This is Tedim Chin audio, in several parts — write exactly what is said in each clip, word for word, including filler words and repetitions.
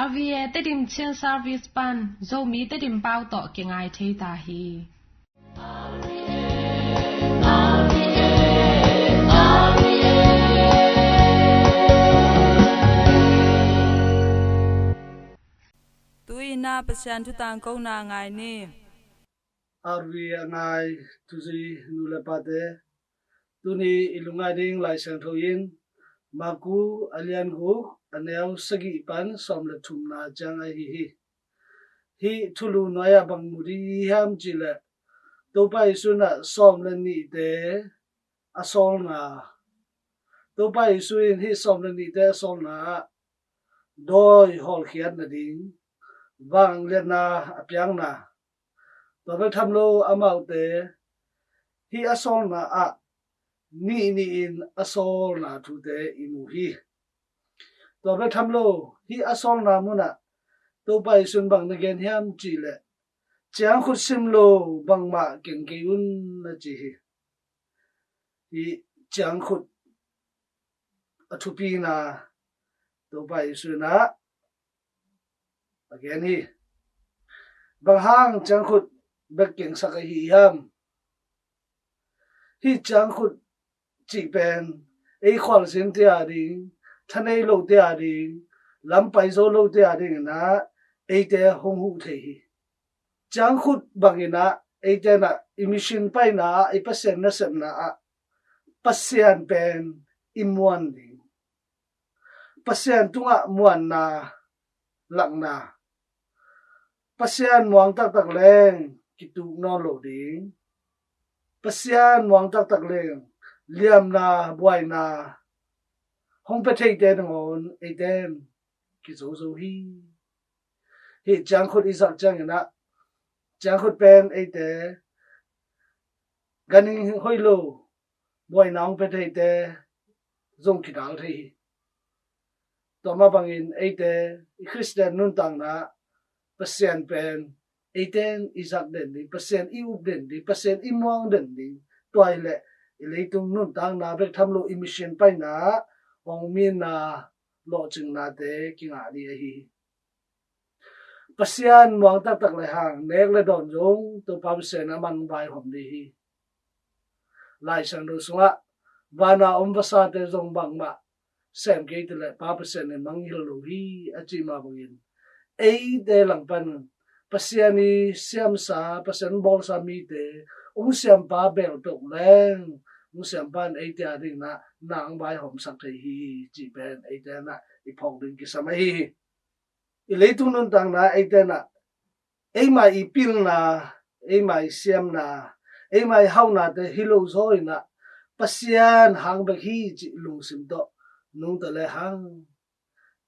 R V A Tedim Chin Service pan Zomi Tedim pau tawh kingai thei ta hi. Tu-in ah Pasian thu tangkona ngai ni. R V A a ngai thuzui nu le pate, tuni i lungngai ding Lai Siangtho in Maku a lian guk, a neu sagih pan sawm le thumna ciang ahi hi. Hih thulu nuai-ah bang mu ding i hiam cih leh, Topa Jesu in ah sawm le nihte a sawlna, Topa Jesu in hih sawm le nihte a sawlna ah dawi hawlkhiat nading vangliatna a piakna, tua bek tham lo amaute hih a sawlna ah nih nih in a sawlna thute i mu hi. Tua bek tham lo, hih a sawlna munah Topa Jesu in bang na gen hiam cih leh, ciangkhut sim lo bangmah keng kei un, a ci hi. Hih ciangkhut a thupina Topa Jesu in ah a gen hi. Bang hang ciangkhut bek kengsak ahi hiam? Hih ciangkhut cih pen ei khualzinte a ding, thanei lote a ding, lam pai zo lote a ding in ah eite hong huh thei hi. Ciangkhut bangin ah eite in ah i mission paina ah, i Pasian nasepna ah Pasian pen i muan ding, Pasian tungah muanna lakna, Pasian muang taktak leng kituk nawn lo ding, Pasian muang taktak leng liamna, buaina hong pia theite nangawn eite in kizo zo hi. Hih ciangkhut i zak ciangin ah, ciangkhut pen eite ganhing hoih lo buaina hong pia theite zong kidal thei hi. Tua mah bangin eite i Khristian nuntakna Pasian pen eite in i zak den ding, Pasian i up den ding, Pasian i muang den ding, tua hi leh i leitung nuntakna bek tham lo i mission paina hong minna lawhcingnate kingah ding ahi hi. Pasian muang taktak le hang nek le dawn zong Topa Pasian a man vaihawm ding hi. Lai Siangtho sungah vana om vasate zong bangmah sem kei ti leh Pa Pasian in mangngilh lo hi, a cih mah bangin eite langpan Pasian i siamsa, Pasian bawlsa mite hong siampa bel peuh leng hong siampa in eite a dingin ah na hong vaihawmsak thei hi, cih pen eite in ah i phawk ding kisam ahi hi. I leitung nuntakna eite in ah eima i pilna, eima i siamna, eima i haunate hi lo zaw in ah Pasian hang bek hi cih lungsim tawh nungta le hang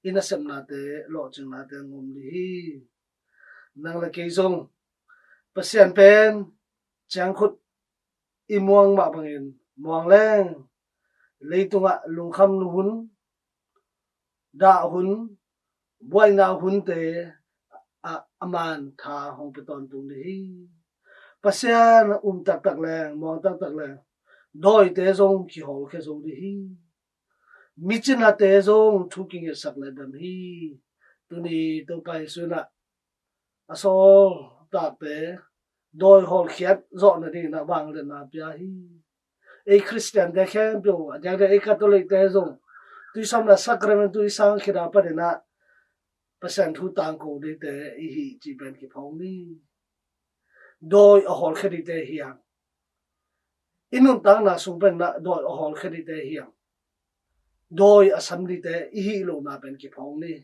i nasepnate, lawhcingnate ngom ding hi. Nang le kei zong Pasian pen ciangkhut i muang mah bangin muang leng leitungah lungkham hun, dah hun, buaina hunte ah a man tha hong pia tawntung ding hi. Pasian um taktak leng, muang taktak leng dawite zong kihawlkhia zo ding hi. Micinate zong thu kingetsak le dam hi. Tuni Topa Jesu in ah a sawltakte dawi hawlkhiat zawh nadingin ah vangliatna pia hi. Ei Khristiante khempeuh, a diakdiak ei Catholic-te zong tuisawmna sacrament tu i sang khit a panin ah Pasian thu tangko dingte i hi cih pen kiphawk ni. Dawi a hawlkhia dingte hi hang. I nuntakna sung pen ah dawi a hawlkhia dingte hi hang. Dawi a sam dingte i hih lohna pen kiphawk ni.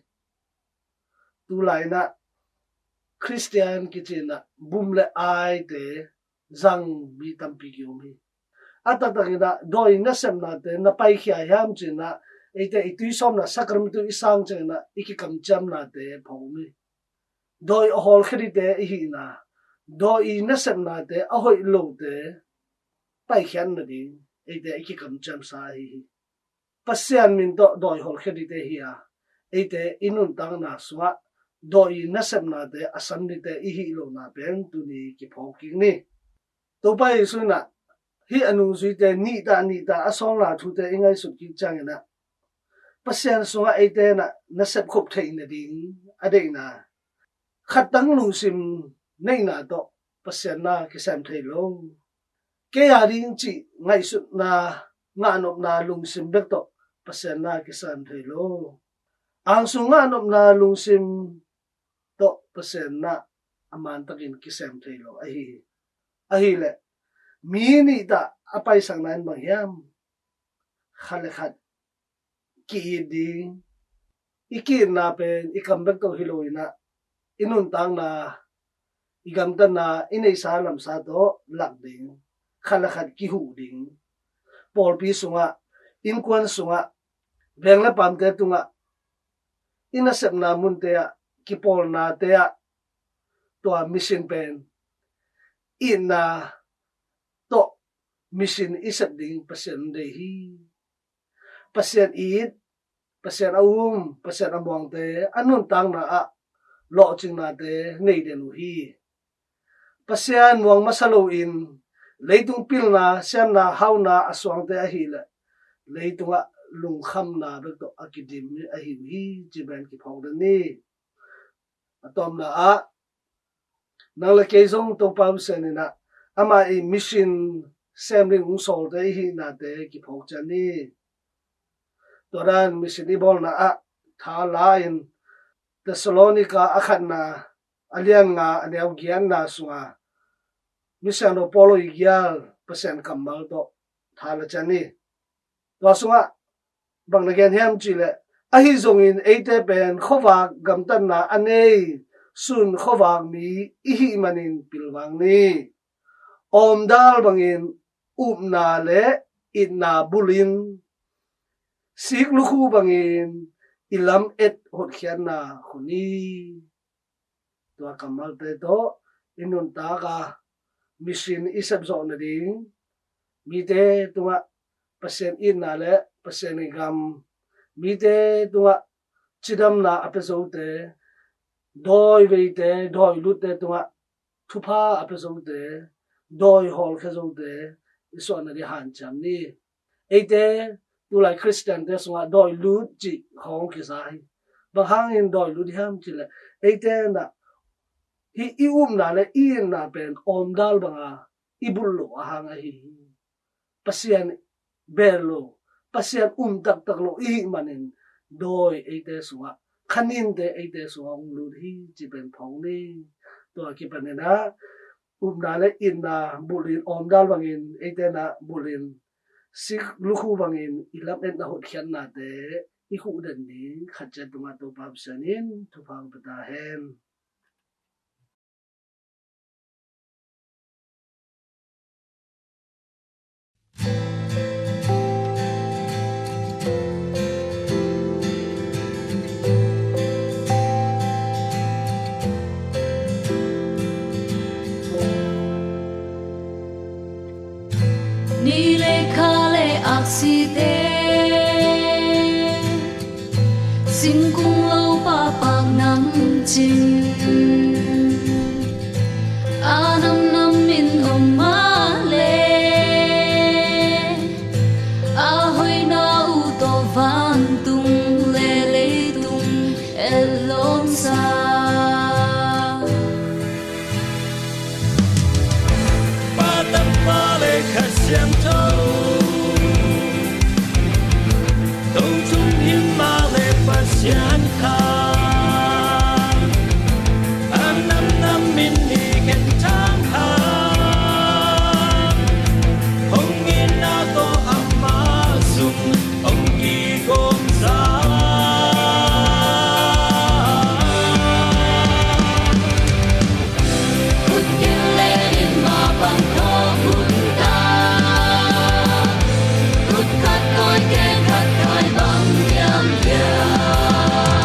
Tulai in ah Khristian kici in ah bum le aite zang mi tampi ki-om hi. A taktak in ah dawi nasepnate na paikhia hiam ci in ah eite i tuisawmna sacrament tu i sang ciangin ah i kikamciamnate phawk ni. Dawi a hawlkhia dingte i hihna, dawi i nasepnate a hoih lote paikhiat nading eite i kikamciamsa ahi hi. Pasian min tawh dawi hawlkhia dingte hi a, eite i nuntakna sungah dawi i nasepnate a sam dingte i hih lohna pen tuni kiphawk kik ni. Topa Jesu in ah hih a nungzuite nihta nihta a sawlna thute i ngaihsut kik ciangin ah Pasian sungah eite na, na sepkhop theih nading a deihna, khattang lungsim neihna tawh Pasian na kisem thei lo. Kei a ding cih ngaihsutna, ngahnopna lungsim bek tawh Pasian na kisem thei lo. Angsung ngahnopna lungsim tawh Pasian na a mantakin kisem thei lo ahi hi. Ahileh mi nih tah a paisakna in bang hiam? Khat le khat ki-it ding, i ki-itna pen i kam bek tawh hi lo in ah, i nuntakna, i gamtatna, i neihsa lamsa tawh lak ding, khat le khat kihuh ding. Pawlpi sungah, innkuan sungah, veng le paamte tungah, i nasepna munte ah, kipawlnate ah, tua mission pen itna tawh mission i sep ding Pasian deih hi. Pasian it, Pasian a um, Pasian a muangte a nuntakna ah lawhcingnate nei den uh hi. Pasian muang masa loin leitung pilna, siamna, hauna a suangte ahileh leitungah lungkhamna bek tawh a kidim ahi uh hi, ci pen kiphawk den ni. A tawpna ah, nang le kei zong Topa Pasian in ah, amah i mission sem ding hong sawlte i hihnate kiphawk ciat ni. Tua dan mission i bawlna ah tha la in, Thessalonika a khatna, a lian nga, a neu giatna sunga, misiangtho Paul i gial Pasian kammal tawh tha la ciat ni. Tua sungah bang na gen hiam cihleh, ahi zongin eite pen khuavak gamtatna a nei sun khuavak mi i hih manin pilvang ni. Awmdal bangin upna le itna bulin, sik lukhu bangin i lam et hotkhiatna khun hi. Tua kammalte tawh i nuntak a mission i sep zawh nading, mite tungah Pasian itna le Pasian i gam, mite tungah cidamna a pia zote, dawi veite, dawi lutte tungah thupha a pia zote, dawi hawlkhia zote i suahna ding hanciam ni. Eite tulai Khristiante sungah dawi lut cih khawng kiza hi. Bang hangin dawi lut hiam cihleh, eite na hih i upna le i itna pen awmdal banga i bulh loh a hang ahi hi. Pasian bel lo, Pasian um taktak lo i hih manin dawi eite sungah, khaninte eite sungah hong lut hi, ci pen phawk ni. Tua kipanin ah upna le itna bulhin, awmdal bangin eite na bulhin, sik lukhu bangin i lam etna hotkhiatnate i huh den ding khat ciat tungah Topa Pasian in thupha hong pia ta hen. Ni le kha le aksite, singkung lo pahpak nam cing, a namnam in om mah le, a hoihna uh tawh vantung le leitung etlawmsa. Pa, Tapa le Kha Siangtho, Topa Himma le Pasian kha, a namnam in i genthang kha, hong itna tawh amah zong hong kigawmsa. Khut gil le in mah bang thawh hun ta, khut khat tawi, kheng khat khai bang hiam hiam.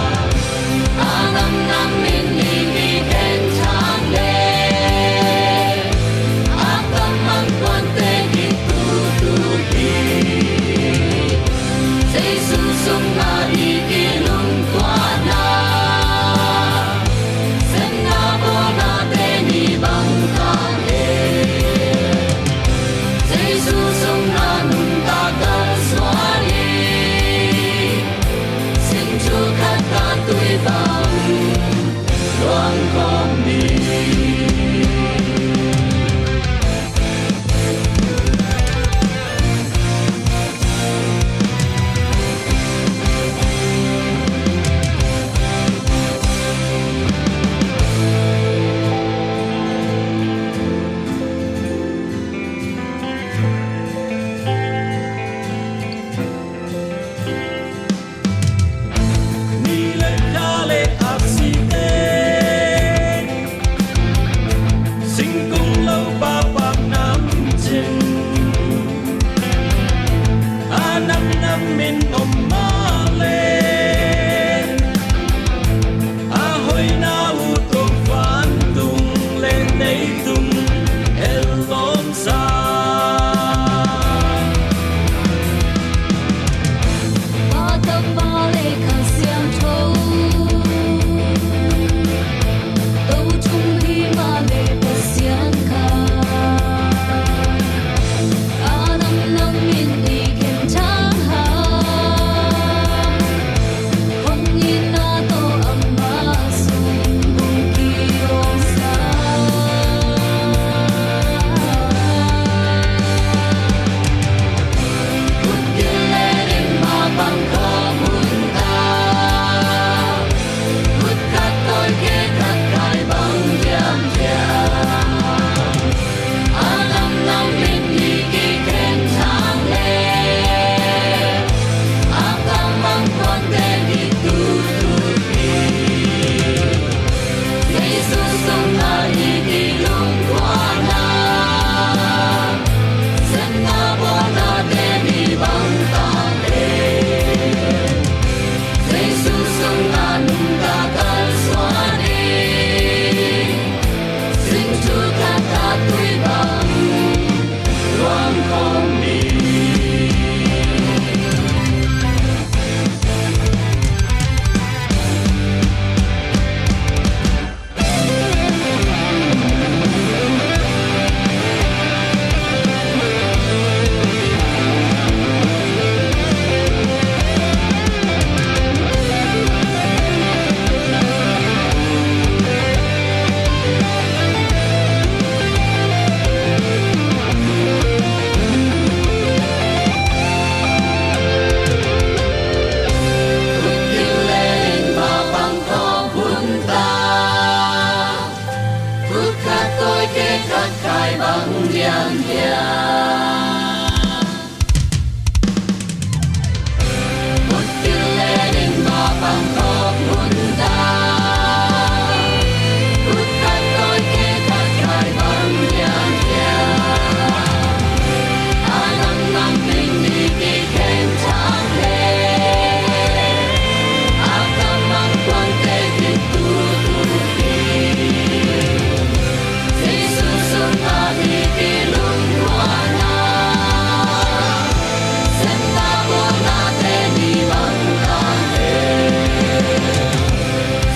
Om mah leh a hoihna uh tawh vantung leh leitung hel lawmsa. Pa, Tapa leh Kha Siangtho, to thum hi mah leh Pasian khat, a nam nam in i khen thang hang, hong itna tawh amah sung hong ki-omsa. Khut gil le ding mah pang khawm hun ta, khut khat tawi khe khat kai bang diamdiam. A nam nam in i kikhen thang leh, a kammal kuante kitutu hi. Jesu sungah i kilungkuanna, sepna bawlnate ni bang tak leh, Jesu sungah nungta kalsuan hi. Sing thuthat a tui bang luang khawm hi. Khut gil le ding mah pang khawm hun ta, khut khat tawi khe khat kai bang diamdiam. Khut gil le ding mah pang khawm hun ta, khut khat tawi khe khat kai bang diamdiam. A nam nam in i kikhen thang leh, a kammal kuante kitutu hi. Jesu sungah i kilungkuanna, sepna bawlnate ni bang tak leh,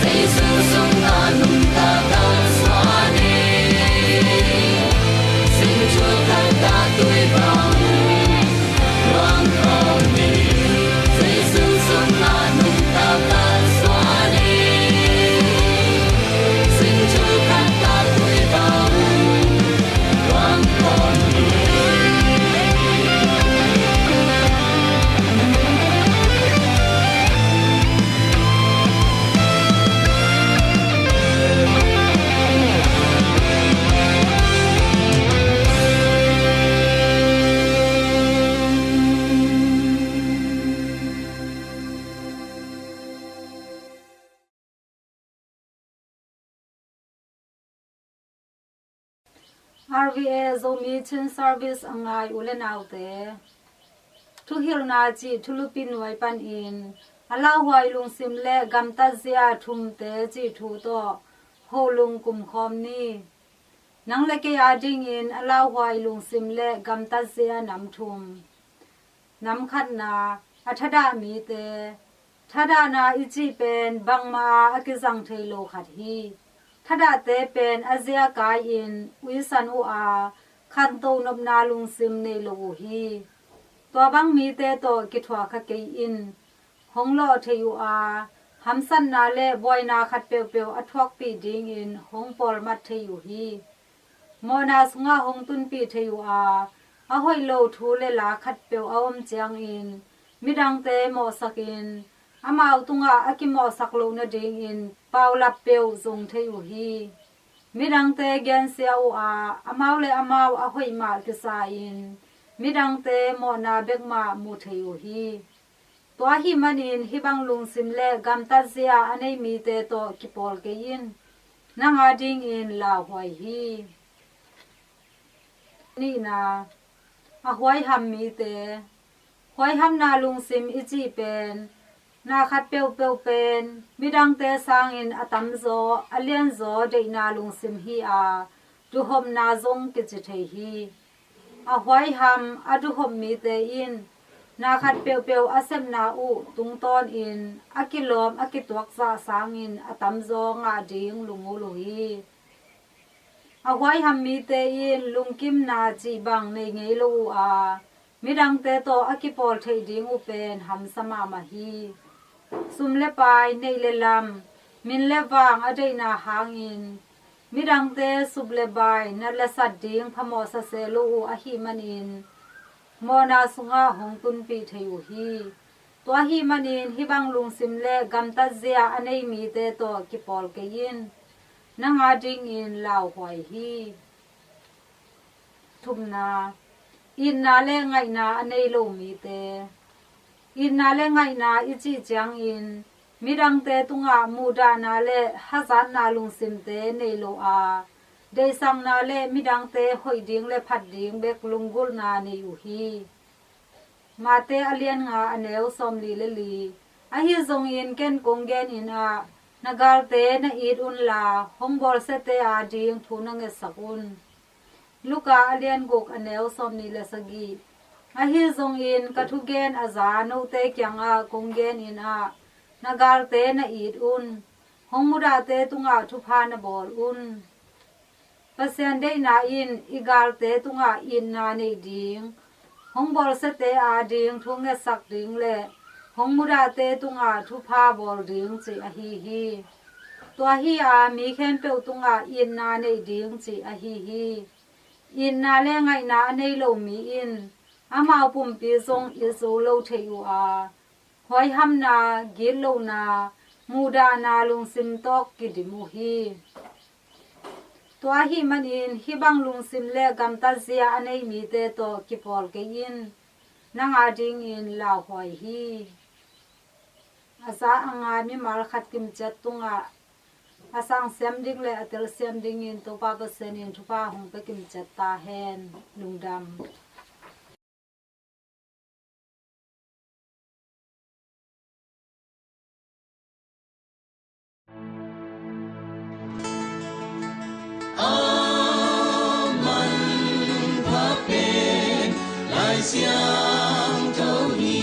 Jesu sungah nungta kalsuan hi. Sing thuthat a tui bang luang khawm hi. Jesu sungah nungta kalsuan hi. Sing thuthat a tui bang luang khawm hi. R V A Zomi Chin Service a ngai u le naute, thuhilhna cih thulupi nuai panin a lauhuai lungsim le gamtatzia thumte cih thu tawh hoh lung kumkhawm ni. Nang le kei adingin a lauhuai lungsim le gamtatzia nam thum. Nam khatna, a thadah mite. Thadahna i cih pen bangmah a kizang thei lo khat hi. Thadahte pen a zia kai-in uisan uh a, khanto nopna lungsim nei lo uh hi. Tua bang mite tawh kithuah kha kei in. Hong lawh thei uh a, hamsatna le buaina khat peuhpeuh a thuakpih dingin hong pawlmat thei uh hi. Mawhna sungah hong tunpih thei uh a, a hoih lo thu le la khatpeuh a om ciangin midangte mawhsakin amau tungah a kimawhsak loh nadingin paulap peuh zong thei uh hi. Midangte gensia uh a, amau le amau a hoih mah kisa-in midangte mawhna bek mah mu thei uh hi. Tua ahih manin hih bang lungsim le gamtatzia a nei mite tawh kipawl kei in. Nang adingin lauhuai hi. Nihna, a huaiham mite. Huaihamna lungsim i cih pen, na khat peuhpeuh pen midangte sangin a tamzaw, a lianzaw deihna lungsim hi a, duhhopna zong kici thei hi. A huaiham, a duhhop mite in na khat peuhpeuh a sepna uh tungtawnin a kilawm, a kituak zah sangin a tamzaw ngah ding lunggulh uh hi. A huaiham mite in lungkimna cih bang nei ngei lo uh a, midangte tawh a kipawl theih ding uh pen hamsa mahmah hi. Sum le pai, neih le lam, min le vang a deihna hangin midangte sup le bai, nat le sat ding phamawhsa se lo uh ahih manin mawhna sungah hong tunpih thei uh hi. Tua ahih manin hih bang lungsim le gamtatzia a nei mite tawh kipawl kei in. Nang adingin lauhuai hi. Thumna, itna le ngaihna a nei lo mite. Itna le ngaihna i cih ciangin midangte tungah muhdahna le hazatna lungsimte nei lo a, deihsakna le midangte hoih ding le phat ding bek lunggulhna nei uh hi. Mate a lian nga, a neu sawmli le li. Ahi zongin ken kong genin ah, na galte na it unla, hong bawlsiate ading thu na ngetsak un. Luka a lian guk, a neu sawmni le sagih. Ahi zongin ka thugen a za note kiangah kong genin ah, na galte na it un. Hong mudahte tungah thupha na bawl un. Pasian deihna in i galte tungah itna neih ding, hong bawlsiate ading thu ngetsak ding le hong mudahte tungah thupha bawl ding cih ahi hi. Tua hi a, mi khempeuh tungah itna neih ding cih ahi hi. Itna le ngaihna a nei lo mi in amau pumpi zong it zo lo thei uh a, huaihamna, gitlohna, muhdahna lungsim tawh kidim uh hi. Tua ahih manin hih bang lungsim le gamtatzia a nei mite tawh kipawl kei in. Nang adingin lauhuai hi. A za a nga, mimal khat kimciat tungah a sang siam ding le a tel siam dingin Topa Pasian in thupha hong pia kimciat ta hen. Lungdam. A manpha pen Lai Siangtho hi.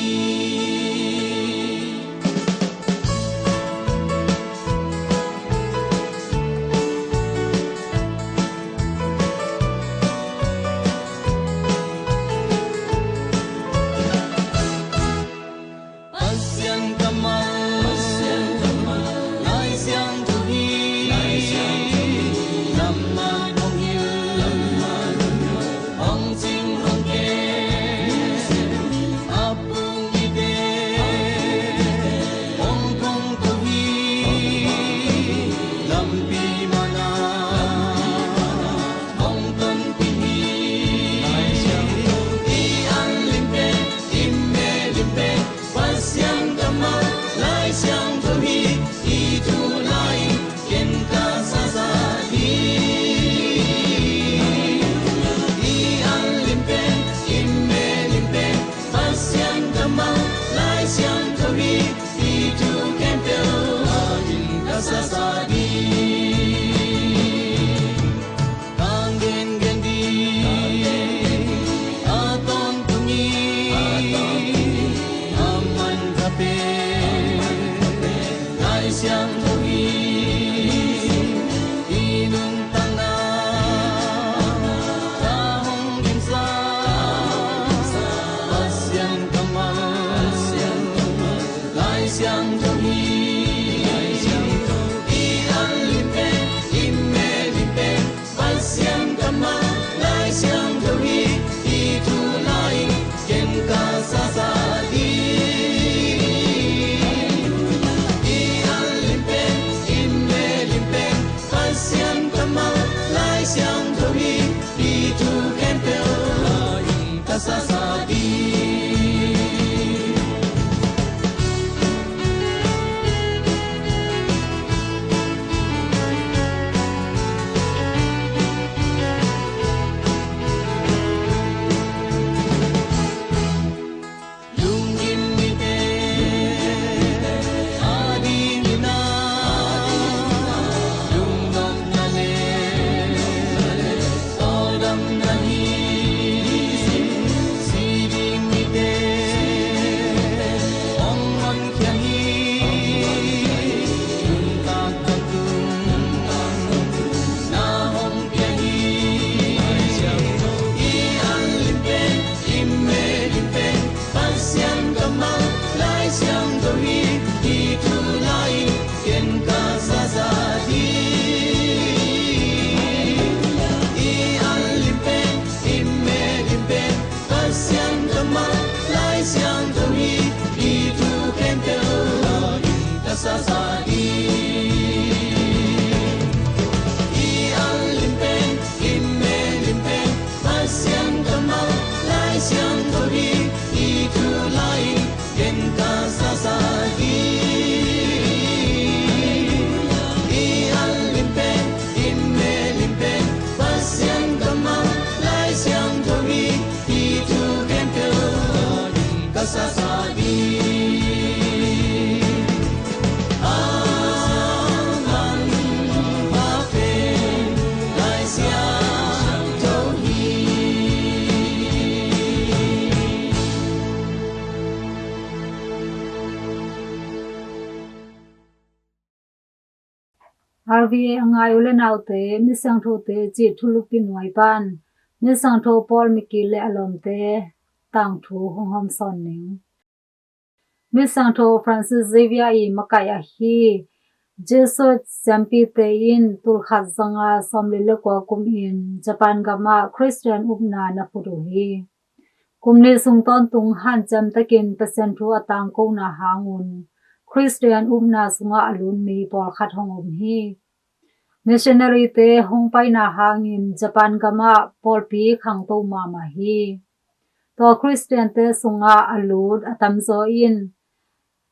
Vive a ngai u le naute, Misiangthote cih thulupi nuai pan Misiangtho Paul Miki le a lawmte tangthu hong hawmsawn ning. Misiangtho Francis Xavier i makaih ahi Jesuit siampite in tulkhat zanga sawmli le kua kumin Japan gamah Khristian upna na phut uh hi. Kum nih sung tawntung hanciam takin Pasian thu a tangkona hangun Khristian upna sungah a lut mi pawlkhat hong om hi. Missionary-te hong paina hangin Japan gamah pawlpi khangto mahmah hi. Tua Khristiante sungah a lut a tamzaw in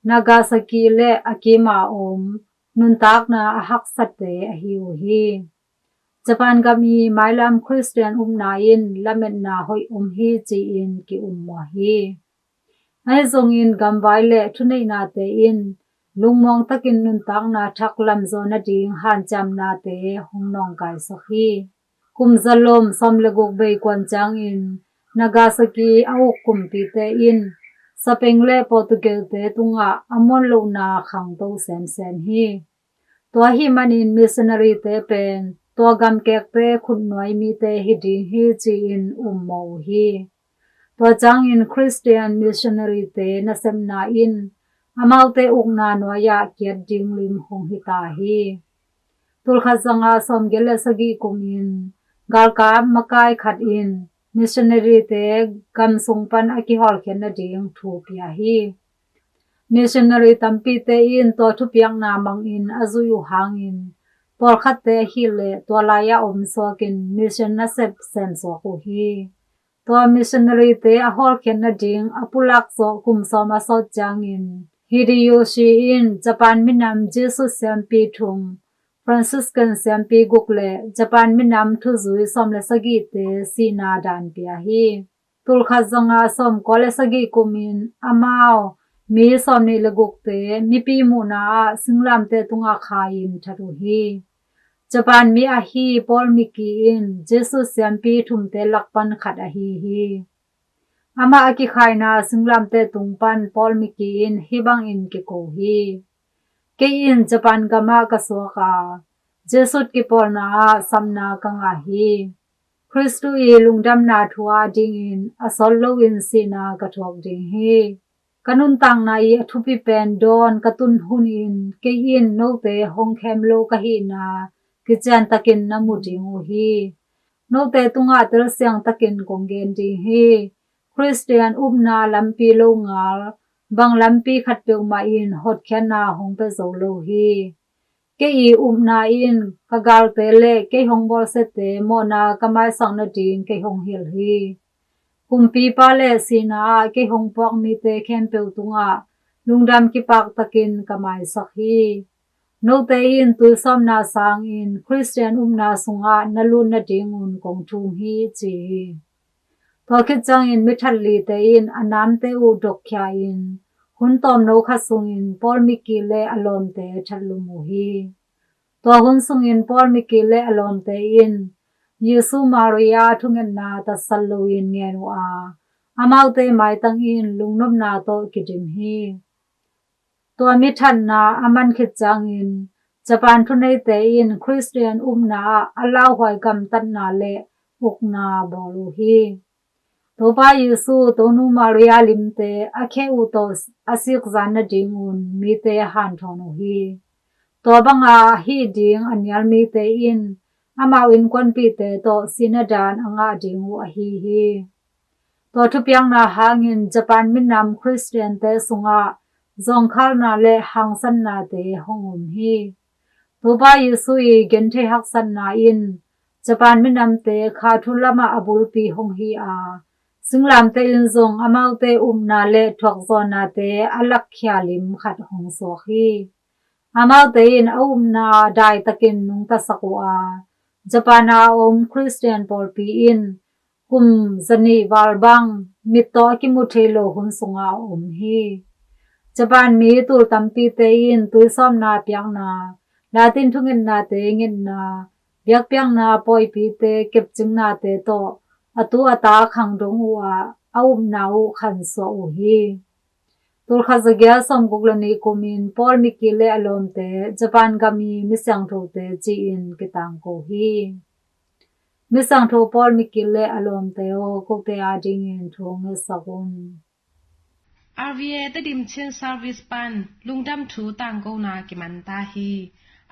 Nagasaki le a kima om nuntakna a haksate ahi uh hi. Japan gam i mailam Khristian upna in lametna hoih om hi ci-in ki-ummawh hi. Ahi zongin gamvai le thuneihnate in lungmuang takin nuntakna thak lamzaw nading hanciamnate hong nawngkaisak hi. Kum zalom sawm le guk bei kuan ciangin Nagasaki a uk kumpite in Spain le Portugal-te tungah a muanlohna khangto semsem hi. Tua ahih manin missionary-te pen tua gamkekte khutnuai mite hi ding hi ci-in ummawh uh hi. Tua ciangin Khristian missionary-te nasepna in amaute ukna nuai-ah kiat ding lim hong hita hi. Tulkhat zanga sawmgiat le sagih kumin galkap makai khat in missionary-te gam sung pan a kihawlkhiat nading thu pia hi. Missionary tampite in tua thupiakna mangin a zuih uh hangin pawlkhatte ahileh tua lai-ah om suakin mission nasep semsuak uh hi. Tua missionary-te a hawlkhiat nading a pulak zawh kum sawm a sawt ciangin Hideyoshi in Japan minam Jesuit siampi thum, Franciscan siampi guk le Japan minam thuzui sawm le sagihte sihna daan pia hi. Tulkhat zanga sawmkua le sagih kumin amau mi sawmnih le gukte mipi muhna ah singlamteh tungah khai-in that uh hi. Japan mi ahi Paul Miki in Jesuit siampi thumte lak pan khat ahi hi. Amah a kikhaina singlamteh tung pan Paul Miki in hih bangin kiko hi. Kei in Japan gamah ka suak a, Jesuit kipawlna ah sapna ka ngah hi. Khristu i lungdamna thu a dingin a sawt loin sihna ka thuak ding hi. Ka nuntakna i a thupi pen dawn ka tun hunin kei in note hong khem lo ka hihna kician takin na mu ding uh hi. Note tungah telsiang takin kong gen ding hi. Khristian upna lampi lo ngal bang lampi khat peuhmah in hotkhiatna hong pia zo lo hi. Kei i upna in ka galte le kei hong bawlsiate mawhna ka maisak nading kei hong hilh hi. Kumpipa le sihna ah kei hong puak mite khempeuh tungah lungdam kipak takin ka maisak hi. Note in tuisawpna sangin Khristian upna sungah na lut nadingun kong thum hi, ci hi. Tua khit ciangin mithat lite in a namte uh dokkhia-in hun tawmno khat sungin Paul Miki le a lawmte thatlum uh hi. Tua hun sungin Paul Miki le a lawmte in Jesu Maria thungetna tatsat loin ngen uh a, amaute maitang in lungnopna tawh kidim hi. Tua mithatna a man khit ciangin Japan thuneite in Khristian upna ah a lauhuai gamtatna le ukna bawl uh hi. Topa Jesu, Tonu Maria limte a khe uh tawh a sikzan nadingun mite hanthawn uh hi. Tua banga hih ding a nial mite in amau innkuanpihte tawh sihna daan a ngah ding uh ahi hi. Tua thupiakna hangin Japan minam Khristiante sungah zawngkhalna le hangsatnate hong om hi. Topa Jesu i genthei haksatna in Japan minamte kha thu lamah a bulpi hong hi a, singlamteh in zong amaute upna le thuakzawhnate a lakkhia lim khat hong suak hi. Amaute in a upna daitakin nungtasak uh a, Japan a om Khristian pawlpi in kum zanih val bang mit tawh a kimu thei lo hun sungah a om hi. Japan mi tul tampite in tuisawpna piakna, Latin thungetnate ngetna, biakpiakna pawipite kepcingnate tawh a tu a ta khangdong uh ah a upna uh khansuah uh hi. Tulkhat zagiat sawmguk le nih kumin Paul Mikil le a lawmte Japan gam i misiangthote ci-in kitangko hi. Misiangtho Paul Mikil le a lawmte aw, kote adingin thu ngetsak un. R V A Tedim Chin Service pan lungdam thu tangkona kiman ta hi.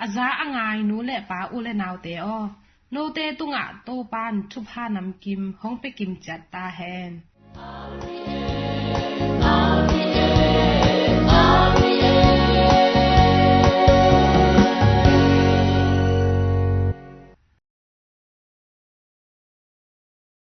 A za a ngai nu le pa u le naute aw, note tungah Topan thupha namkim hong pia kim ciat ta hen.